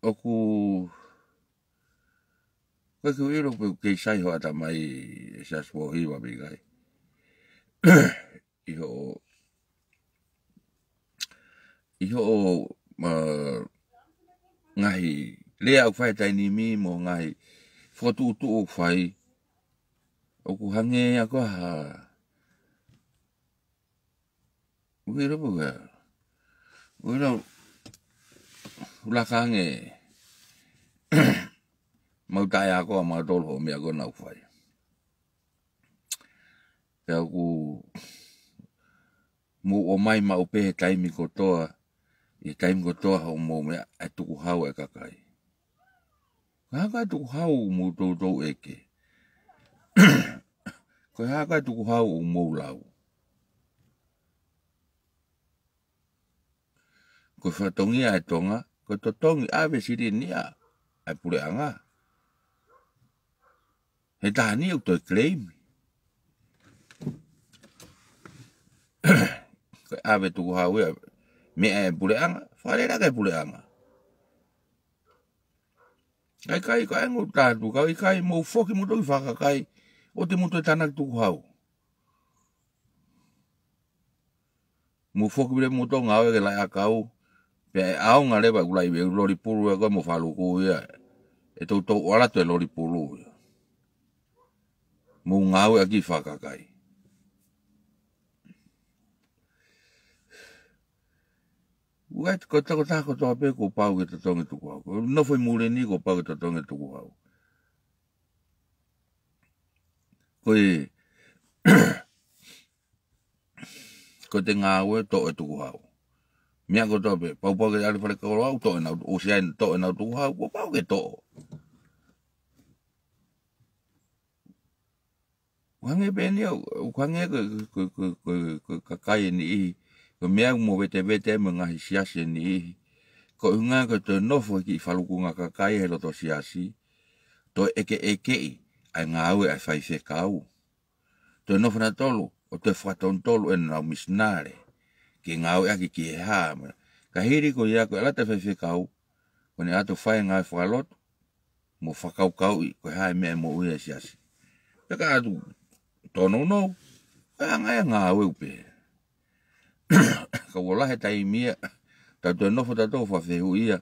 ʻOku, ko e kiʻi ʻilo pē ʻoku kei sai hoʻo ʻatamai, ʻe Siaosi Pōhiva, pe ʻikai. ʻI hoʻo, ʻi hoʻo, ā, ngaahi lea ʻoku fai he taimi ni mo e ngaahi fokotuʻutuʻu ʻoku fai, ʻoku hangē ia ko ha, ʻoku ʻilo pē ʻoku ʻilo, ʻoku laka ange, mau taʻeakoʻi ʻa mautolu hoʻo meʻa ko ena ʻoku fai. Pea ʻoku mou ʻomai maʻu pē he taimi kotoa, ʻi he taimi kotoa hoʻomou meʻa ʻa e tukuhau ʻa e kakai. Ko e hā koā e tukuhau ʻoku mou toutou ʻeke? Ko e hā koā e tukuhau ʻoku mou lau? Ko e fatongia ʻa e Tonga, ko e totongi ʻave silini ʻa e puleʻanga. He taha ni ʻoku toe claim. Ko e ʻave tukuhau ia, meʻa ʻa e puleʻanga, fakalelei ʻaki ʻe he puleʻanga. ʻIkai, ʻikai, ko e ʻai ʻoku tatu, ka ʻikai, mou foki moutolu ki fakakai, ʻoua te mou toe tānaki tukuhau. Mou foki leva moutolu ngāue ki he laʻi ʻakau, pea ʻe ʻaonga leva ʻeku laʻi, ʻeku loli pulu ʻe koe mo faluku ia, ʻe toutou ʻoatu e loli pulu ia. Mou ngāueʻaki fakakai. ʻOku ʻi ai e tokotaha kotoa pē kuo pau ke totongi tukuhau. Ko e nofo ʻi muli ni kuo pau ke totongi tukuhau. Ko e, ko ʻete ngāue toʻo e tukuhau. Meʻa kotoa pē, pau pau ke ʻalu fale kolo au toʻo ʻenau, ʻosi ai toʻo ʻenau tukuhau, kuo pau ke toʻo. ʻOku hangē pē eni au, ʻoku hangē ko, ko, ko, ko, ko e kakai ʻe niʻihi, ko e meʻa ʻoku mou vetevete mo e ngaahi siasi ʻe niʻihi. Ko e ʻuhinga ko e toe nofo e kiʻi falukunga kakai he loto siasi, toe ʻekeʻekeʻi ʻa e ngāue ʻa e faifekau. Toe nofo nautolu ʻo toe fakatonutonu ʻenau misinale ke ngāueʻaki ki he hā. Ka hili ko ia ko e ʻalu atu e faifekau, ko ʻene ʻalu atu ʻo fai e ngāue fakalotu, mo fakakaukauʻi ko e hā e meʻa ʻe moʻui ai e siasi. Pea ka ʻalu atu ʻo tōnounou, ko e anga ia e ngāue ʻoku pehē. Ka ʻoku lahi e taimi ia, tau toe nofo tautolu ʻo fakafehuʻia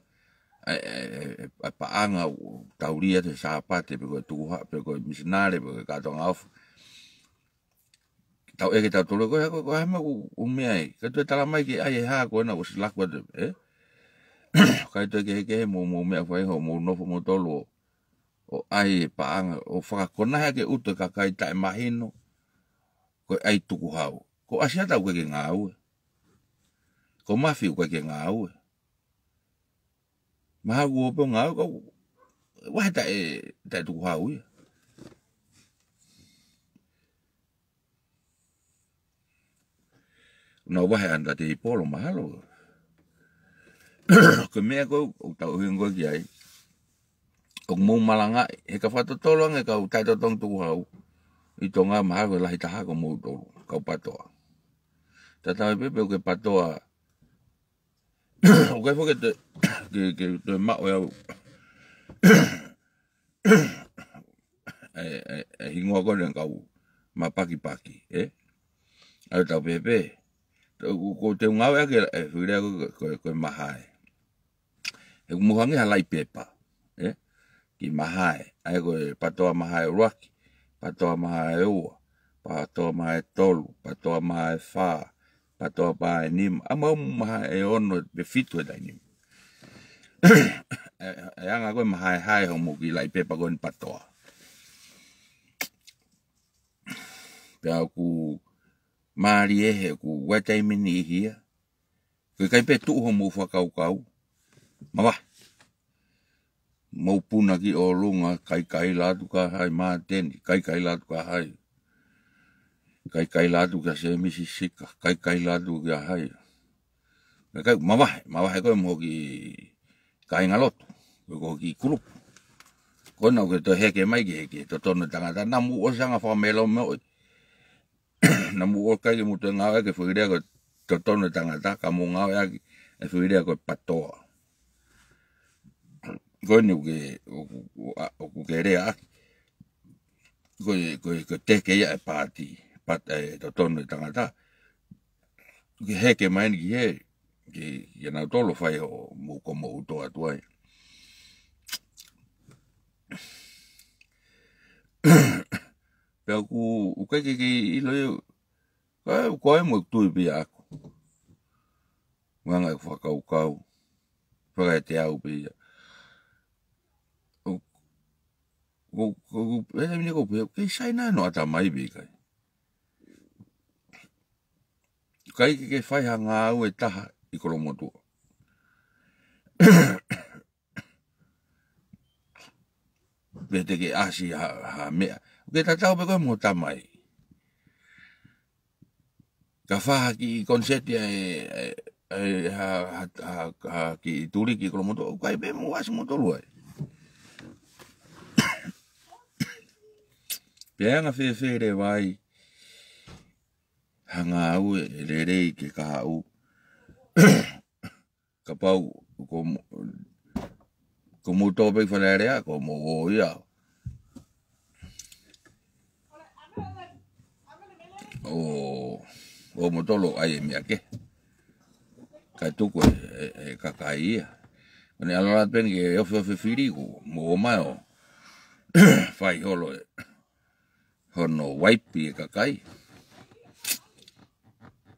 ʻa e, ʻa e, ʻa e, ʻa e paʻanga ʻoku tau lī atu he Sāpate, pe ko e tukuhau, pe ko e misinale, pe ko e kātoanga ʻofa. Tau ʻeke tautolu, ko e hā, ko e, ko e hā e meʻa ʻoku, ʻoku meʻa ai. Ka toe tala mai ke ʻai e hā ko ena ʻosi laku atu, ē? Kae toe kehekehe mo, mo e meʻa ʻoku fai, hoʻomou nofo moutolu ʻo, ʻo ʻai e paʻanga, ʻo fakakonahi ʻaki e ʻuto e kakai taʻemahino, ko e ʻai tukuhau. Ko ʻAsiata ʻoku ʻikai ke ngāue. Ko Mafi ʻoku ʻikai ke ngāue. Mahalo kuo pau ke ngāue, ka ʻoku vahe taʻe, taʻe tukuhau ia. Nau vahe under the table mahalo. Ko e meʻa ko ē ʻoku tau ʻuhinga ko ē ki ai, ʻoku mou malangaʻi, he ka fakatotolo ange e kau taʻetotongi tukuhau ʻi Tonga, mahalo ko e lahi taha ko moutolu, kau PATOA. Tatau ai pē pe ko e PATOA, ʻoku ʻikai foki ke toe, ke, ke toe maʻu ʻe au e, e, e hingoa ko ē ʻo e kau mapakipaki, ē? ʻA ia tau pehē pē, ʻoku, ʻoku te u ngāueʻaki e foʻi lea ko, ko, ko e mahae. He ʻoku mou hangē ha laʻi pepa, ē? Kiʻi mahae, ʻa ia ko e PATOA mahae ʻuluaki, PATOA mahae ua, PATOA mahae tolu, PATOA mahae fā, PATOA mahae nima, ʻa ia mo e mahae ʻe ono pe fitu he taimi ni. ʻE, ʻe anga ko ē mahaehae hoʻomou kiʻi laʻi pepa ko eni PATOA. Pea ʻoku mālie he ʻoku ʻi ai e taimi ʻe niʻihi ia, ko e ʻikai pē tuʻu hoʻomou fakakaukau. Mavahe. Mou puna ki ʻolunga, kaikaila atu kia hai Māteni, kaikaila atu kia hai. Kaikaila atu kia Sēmisi Sika, kaikaila atu kia hai. Kakai, mavahe, mavahe ko ē mo e kiʻi kāingalotu, ko e kiʻi kulupu. Ko ena ʻoku ke toe heke mai ki he, ki he totonu e tangata, naʻa mou ʻosi anga fakamelomeloʻi. Naʻa mou ʻosi ʻikai ke mou toe ngāueʻaki e foʻi lea ko e totonu e tangata, ka mou ngāueʻaki e foʻi lea ko e PATOA. Ko eni ʻoku ke, ʻoku, ʻoku, ʻa, ʻoku ke lea ʻaki. Ko e, ko e, ko e teke ia e paati, paati e totonu e tangata. Ke heke mai eni ki he, ki, ki he nautolu fai hoʻomou, ko mou tō atu ai. Pea ʻoku, ʻoku ʻikai ke ke ʻilo ia, ko e, ko e mo tui pē ia ʻaku. Nganga e fakakaukau. Fakaete au pē ia. ʻO, ʻo, ʻo, ʻo, e taimi ni ko pē, ke saina no ata mai pē kai. Kai ke ke fai ha ngāue ʻe taha ʻi Kolomotuʻa. Pe te ke ʻasi ha, ha meʻa. Ke tatau pē koe mo tamai. Ka fai ha kiʻi koniseti e, e, e, ha, ha, ha, ha kiʻi tuliki Kolomotuʻa. ʻOku ʻikai pē mou ʻasi mo tolu ai. Pea anga fēfē leva ai ha ngāue ʻe lelei ke kahaʻu. Kapau ko mo-, ko mou tō pē fale alea, ko mou ō ia. ʻO, ʻo mou tolo ai e meʻa ke. Kai tuku e, e, e kakai ia. Ko eni ʻalu atu pē eni ke ofiofi fili ko mou ō mai ʻo fai holo e hono waipi e kakai.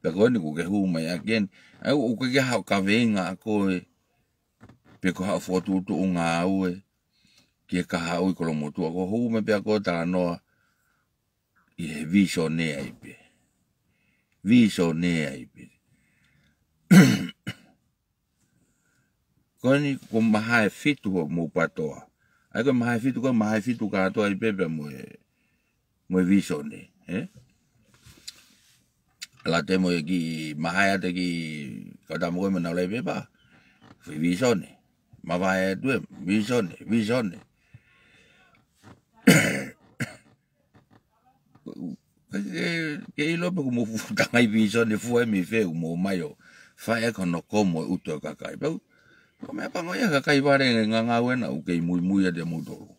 Pea ko eni ʻoku ke hū mai ʻaki eni. ʻAi, ʻoku ke haʻu kaveinga ʻa koe, pe ko haʻu fokotuʻutuʻu ngāue ki he kahaʻu ʻi Kolomotuʻa. Ko e hū mai pē ʻa koe talanoa ʻi he visone ai pē. Visone ai pē. Ko eni ko e maha ʻe fitu hoʻomou patoa. ʻAi ko e maha ʻe fitu, ko e maha ʻe fitu kātoa ai pē pea mo e, mo e visone, ē? Late mo e kiʻi maha ʻe ʻata kiʻi kau tama ko ē mo nau lei pepa. Fai visone. Mavahe atu e, visone, visone. Ke, ke, ke ʻilo pē ʻoku mou fuʻu tangai visone fua e mei fē ʻoku mou ō mai ʻo fai e kono ko mo e ʻuto e kakai. Pea ʻoku, ko e meʻa pango ia kakai vale e ngangau ena ʻoku kei muimui ʻa te mou tolo.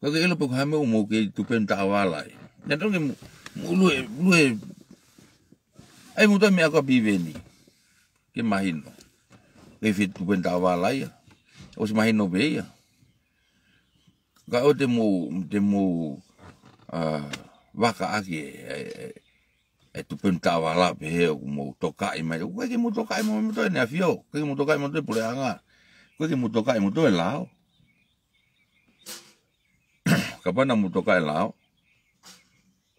Ko ke ʻilo pē ko ha meʻa ʻoku mou kei tupe taʻavala ai. Naʻe tonu ke mou, mou lue, lue. ʻAi mou toe meʻa ko ā piveni. Ke mahino. Ke fai tupe taʻavala ia. ʻOsi mahino pē ia. Ka ʻoua te mou, te mou, ʻa, vaka ʻaki e, e, e, e tupe taʻavala pehē ʻoku mou tokaʻi mai. ʻOku ʻikai ke mou tokaʻi mo, mo toe ʻEne ʻAfio. ʻIkai ke mou tokaʻi mo toe puleʻanga. ʻIkai ke mou tokaʻi mo toe lao. Kapau naʻa mou tokaʻi lao.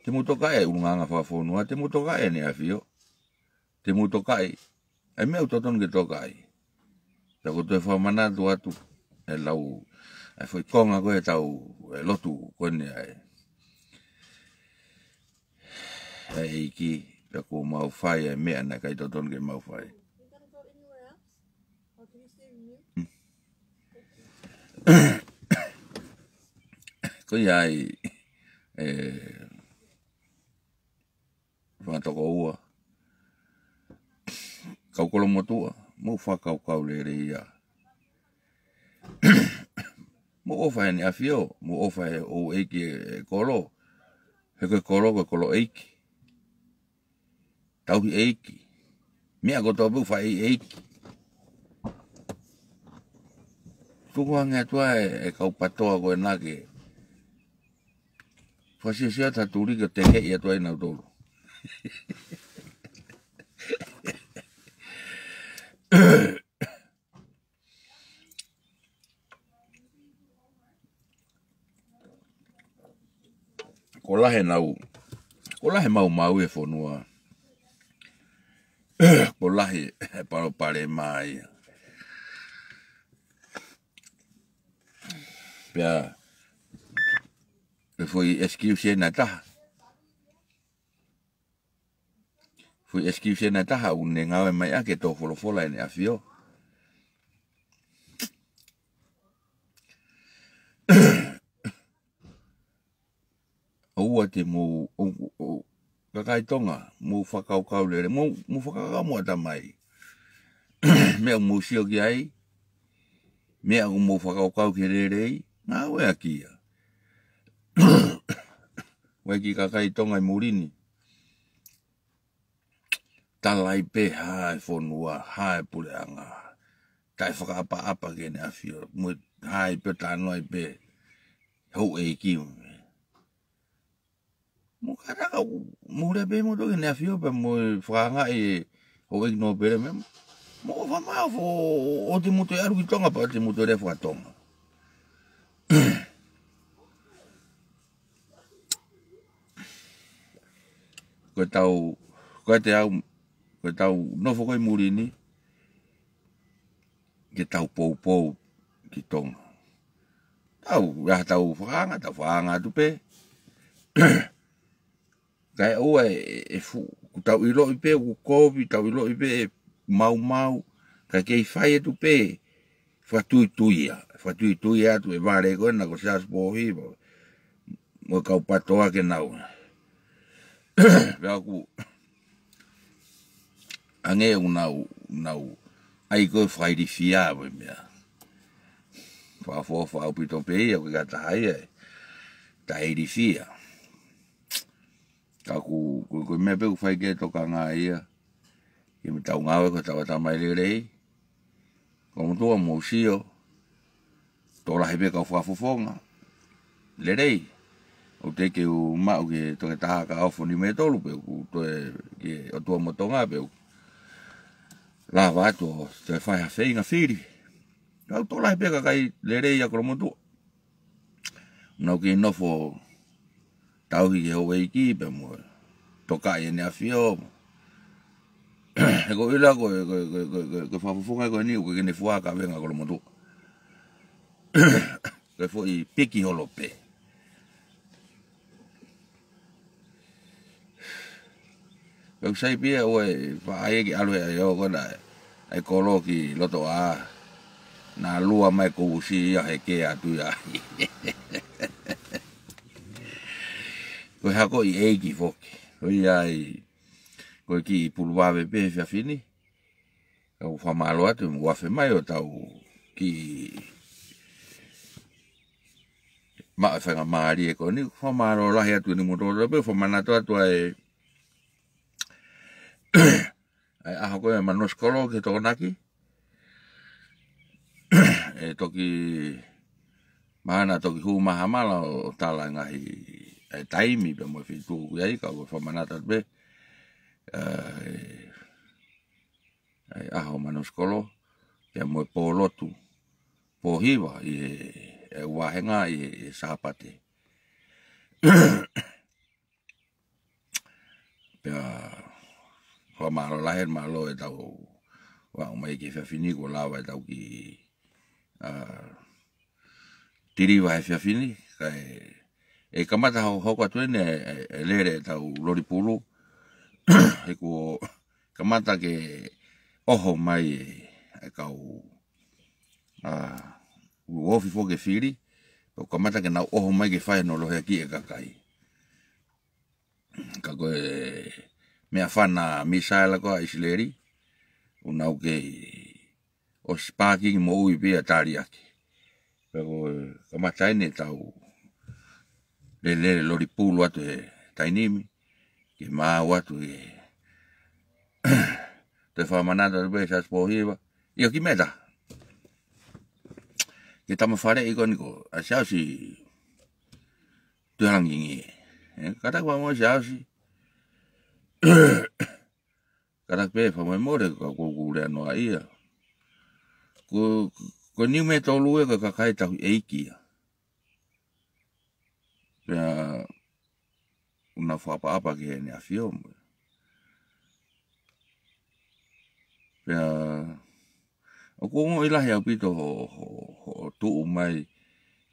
Te mou tokaʻi e ʻulungaanga fakafonua. Te mou tokaʻi ʻEne ʻAfio. Te mou tokaʻi e meʻa ʻoku totonu ke tokaʻi. Pea ʻoku ou toe fakamanatu atu e lau, e foʻi konga ko ē ʻetau, e lotu ko eni ʻa e, ʻa e ʻEiki, pea kuo mau fai e meʻa naʻe ʻikai totonu ke mau fai. Ko ia ai, e, fanga tokoua. Kau Kolomotuʻa, mou fakakaukau lelei ia. Mou ʻofa ʻEne ʻAfio, mou ʻofa he houʻeiki e kolo. He ko e kolo, ko e kolo ʻeiki. Tauhi ʻeiki. Meʻa kotoa pē ʻoku fai ʻe he ʻeiki. Tuku ange atu ā e, e kau patoa ko ena ke fakasiosio atu ha tuliki ʻo tekeʻi atu ai nautolu. Ko e lahi ʻenau, ko e lahi e maumau ʻi he fonua. Ko e lahi e palopalema ia. Pea, e foʻi excuse ena ʻe taha. Foʻi excuse ena ʻe taha ʻoku ne ngāue mai ʻaki e tō folofola ʻEne ʻAfio. ʻOua te mou, ʻo, ʻo, kakai Tonga, mou fakakaukau lelei, mou, mou fakakaukau mo ʻatamai. Meʻa ʻoku mou sio ki ai, meʻa ʻoku mou fakakaukau ki he lelei, ngāueʻaki ia. Ko e kiʻi kakai Tonga ʻi muli ni, tala ai pē hā e fonua, hā e puleʻanga, taʻefakaʻapaʻapa ki heʻene ʻafio, mo e hā ai pē, talanoa ai pē houʻeiki. Mo kātaki, mou lea pē moutolu ki heʻene ʻafio pea mo e fakaangaʻi e houʻeiki nōpele meʻa. Mou ʻofa mai, ʻofa, ʻoua te mou toe ʻalu ki Tonga pea ʻoua te mou toe lea faka-Tonga. Ko e tau, ko e te au, ko e tau nofo ko ē ʻi muli ni, ke tau poupou ki Tonga. Tau, ʻi ai ha tau fakaanga, tau fakaanga atu pē. Kae ʻoua ʻe, ʻe fu-, ʻoku tau ʻiloʻi pē ʻoku kovi, tau ʻiloʻi pē ʻe maumau, kae kei fai atu pē fakatuituia, fakatuituia atu e vale ko ena ko Siaosi Pōhiva mo e kau PATOA ke nau. Pea ʻoku ʻange ʻoku nau, nau ʻai ko e fakailifia mo e meʻa. Fakaʻofoʻofa ʻaupito pē ia, ʻoku ʻikai ha taha ia ʻe taʻeilifia. Ka ʻoku, ko, ko e meʻa pē ʻoku fai ke tokanga ia, ke me tau ngāue ko e tau ʻatamai lelei. Kolomotuʻa, mou sio, tokolahi pē kau fakafofonga lelei. ʻOku teʻeki ke u maʻu ki he Toketā Hakaofo ni mei tolu pē, ʻoku toe ki he ʻOtua mo Tonga pē ʻoku lava atu ʻo toe fai ha feinga fili. Kau tokolahi pē kakai lelei ʻa Kolomotuʻa. Nau kei nofo tauhi ki he houʻeiki pea mo tokaʻi ʻene ʻafio. He ko e ʻuhinga ko e, ko e, ko e, ko e, ko e, ko e fakafofonga ko eni ʻoku ʻikai ke ne fua kavenga Kolomotuʻa. Ko e foʻi piki holo pē. Pea ʻoku sai pē ia ʻoua ʻe faʻa ʻai ke ʻalu he ʻai ʻo ko ena ʻa e kolo ki loto ʻā. Naʻa lua mai ko usi ia he ke atu ia. Ko e hako ʻi ʻeiki foki. Ko ia ai, ko e kiʻi pulu vave pē he efiafi ni. Kau fakamālō atu, mo afe mai ʻo tau kiʻi maʻu e faingamālie ko eni, fakamālō lahi atu ni mo tō pē, fakamanatu atu ai ʻa e ʻaho ko ē Manosikolo ki he Tokonaki. ʻE toki, mahalo naʻa toki hū mai ha mala ʻo tala e ngaahi, ʻa e taimi pea mo e feituʻu ʻoku ʻi ai, ka ʻoku fakamanatu atu pē, ʻa e, ʻa e ʻaho Manosikolo, pea mo e pōlotu Pōhiva ʻi he, ʻe vāhenga ʻi he, ʻi he Sāpate. Pea, fakamālō lahi, mālō e tau aʻu mai ki he efiafi ni, kuo lava e tau kiʻi, ʻa, tiliva he efiafi ni, kae, ʻe kamata hoko, hoko atu eni e, e, e lele e tau loli pulu, he kuo kamata ke ʻoho mai e, e kau, ʻa, ʻoku ofi foki e fili, ʻo kamata ke nau ʻoho mai ke fai hono loheakiʻi e kakai. Ka ko e meʻafana misaela ko ē ʻa ʻIsileli, ʻoku nau kei ʻosi pākingi moʻui pē ia taliaki. Pea ko e kamata eni e tau lele loli pulu atu he taimi ni, ke maau atu e, te fakamanatu atu pē Siaosi Pōhiva. ʻIo, kiʻi meʻa taha. Ke tama fale ʻi ko eni ko, ʻa Siaosi Tuʻihalangingie. ʻE, kātaki fakamolemole Siaosi. Kātaki pē fakamolemole ka ʻoku ou lea noa ia. Ko, ko Niumeitolu ē ko e kakai tauhi ʻeiki ia. Pea, ʻoku nau fakaʻapaʻapa ki heʻene ʻafio mo. Pea, ʻoku ongoʻi lahi ʻaupito ho, ho, ho tuʻu mai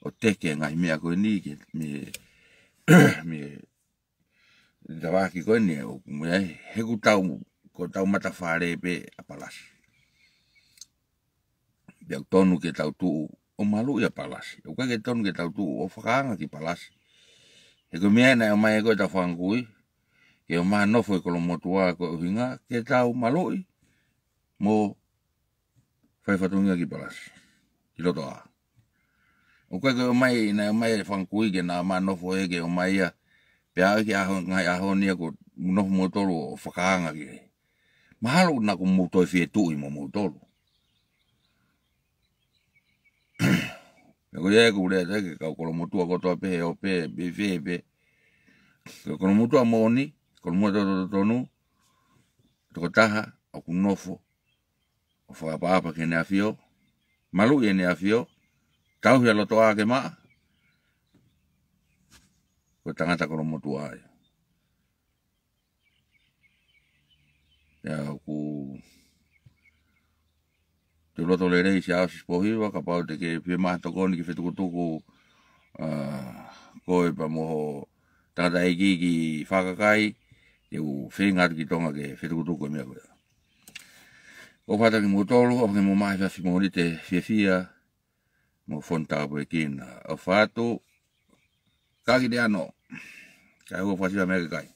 ʻo teke ngaahi meʻa ko eni ke, mei, mei, tavaki ko eni ʻoku mei ai, he ʻoku tau, ko tau matafale pē ʻa Palasi. Pea ʻoku tonu ke tau tuʻu ʻo maluʻi ʻa Palasi. ʻOku ʻikai ke tonu ke tau tuʻu ʻo fakaanga ki Palasi. He ko e meʻa naʻe ʻomai ko e tau fanga kui, ke ʻomai ha nofo ʻi Kolomotuʻa ko e ʻuhinga ke tau maluʻi mo fai fatongia ki Palasi, ki Lotoʻā. ʻOku ʻikai ke ʻomai, naʻe ʻomai e fanga kui ke na ʻomai ha nofo ē ke ʻomai ia, pea ʻai ke ʻaho, ngaahi ʻaho ni ia ko e nofo moutolu ʻo fakaanga ki ai. Mahalo naʻa kuo mou toe fie tuʻi mo moutolu. Pea ko ia ʻeku lea atu ki he kau Kolomotuʻa kotoa pē he ʻo pē, pē, pē, pē. Ko e Kolomotuʻa moʻoni, Kolomotuʻa totonu, tokotaha ʻoku nofo ʻo fakaʻapaʻapa ki heʻene ʻAfio, maluʻi ʻene ʻAfio, tauhi ʻa Lotoʻā ke maʻa, ko e tangata Kolomotuʻa ia. Pea ʻoku te u loto lelei Siaosi Sipohiva, kapau te ke fie maʻu ha tokoni ke fetukutuku, ā, koe pea mo ho tangataʻeiki ki Fakakai, te u feinga atu ki Tonga ke fetukutuku e meʻa ko ia. ʻOfa atu kimoutolu, ʻofa ke mou maʻu ha efiafi Mōnite fiefia mo fonu tāpuekina. ʻOfa atu, ka ki te ano, kae ʻoua fakasiva meʻa ke kai.